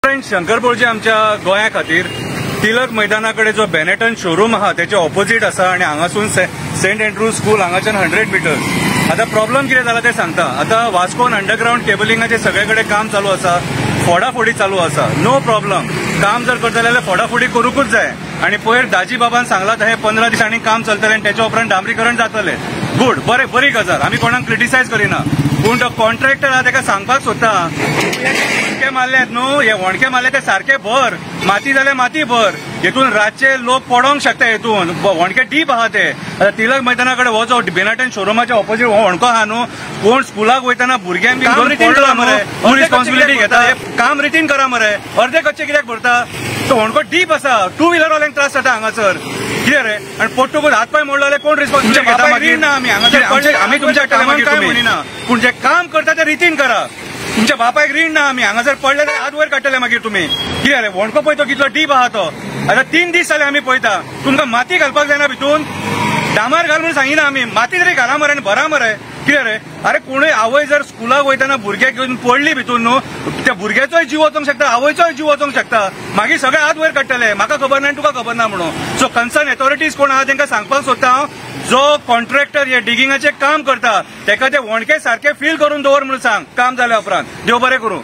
Friend Shankar Polji आमच्या गोंया खातीर तिलक मैदाना कडेन जो बेनेटन शोरूम आहा तेचे ऑपोजीट आसा आनी हांगासून सेंट एंड्रू स्कूल हांगाच्यान 100 मिटर्स. आता प्रॉब्लम कितें जाला ते सांगता. आता वास्कोन अंडरग्रावंड केबलिंगाचे सगळे कडेन काम चालू आसा, फोडाफोडी चालू आसा. नो प्रॉब्लम, काम जर करतले जाल्यार फोडाफोडी करूंकूच जाय. आनी पयर दाजी बाबान सांगला हे 15 दिसांनी काम चलतलें आनी तेच्या उपरांत डांबरीकरण जातलें. गुड, बरें, बरी गजाल, आमी कोणाक क्रिटिसायज करिना. पूण तो कॉन्ट्रॅक्टर आहा तेका सांगपाक सोदता, होणके मारल्यात न्हू, हे होणके मारले ते सारके भर, माती जाल्यार माती भर, हेतून रातचे लोक पडोंक शकता. हेतून होणके डीप आहा ते. आतां तिलक मैदाना कडेन हो जो बेनाटन शोरुमाच्या ऑपोजीट हो होणको आहा न्हू, कोण स्कुलाक वयतना भुरग्यांक पडलो मरे, कोण रिस्पॉन्सिबिलिटी घेता? काम रितीन करा मरे, अर्दे कच्चे कित्याक भरता? तो होणको डीप आसा, टू व्हिलरवाल्यांक त्रास जाता हांगासर. कितें रे, आनी पडटकूच हात पांय मोडलो जाल्यार कोण रिस्पॉन्सिबिलिटी घेता मागीर? ना, आमी हांगासर आमी तुमच्या कामाक काय म्हणिना, पूण जे काम करता ते रितीन करा. तुमच्या बापायक रीण ना, आमी हांगासर पडले जाल्यार हात वयर काडटले मागीर तुमी. कितें रे, होणको पळय तो कितलो डीप आहा तो. आतां 3 दीस जाले आमी पळयता, तुमकां माती घालपाक जायना, भितून डांबर घाल म्हणून सांगिना आमी, माती तरी घाला मरे आनी भरा मरे. कितें रे, अरे कोणूय आवय जर स्कुलाक वयतना भुरग्याक घेवन पडली भितून न्हू, त्या भुरग्याचोय जीव वचोंक शकता, आवयचोय जीव वचोंक शकता. मागीर सगळे हात वयर काडटले, म्हाका खबर ना आनी तुका खबर ना म्हणून. सो कन्सर्न अथॉरिटीज कोण आहा तेंकां सांगपाक सोदता हांव, जो कॉन्ट्रॅक्टर हे डिगिंगाचें काम करता तेका ते होणके सारके फील करून दवर म्हणून सांग. काम जाल्या उपरांत देव बरें करूं.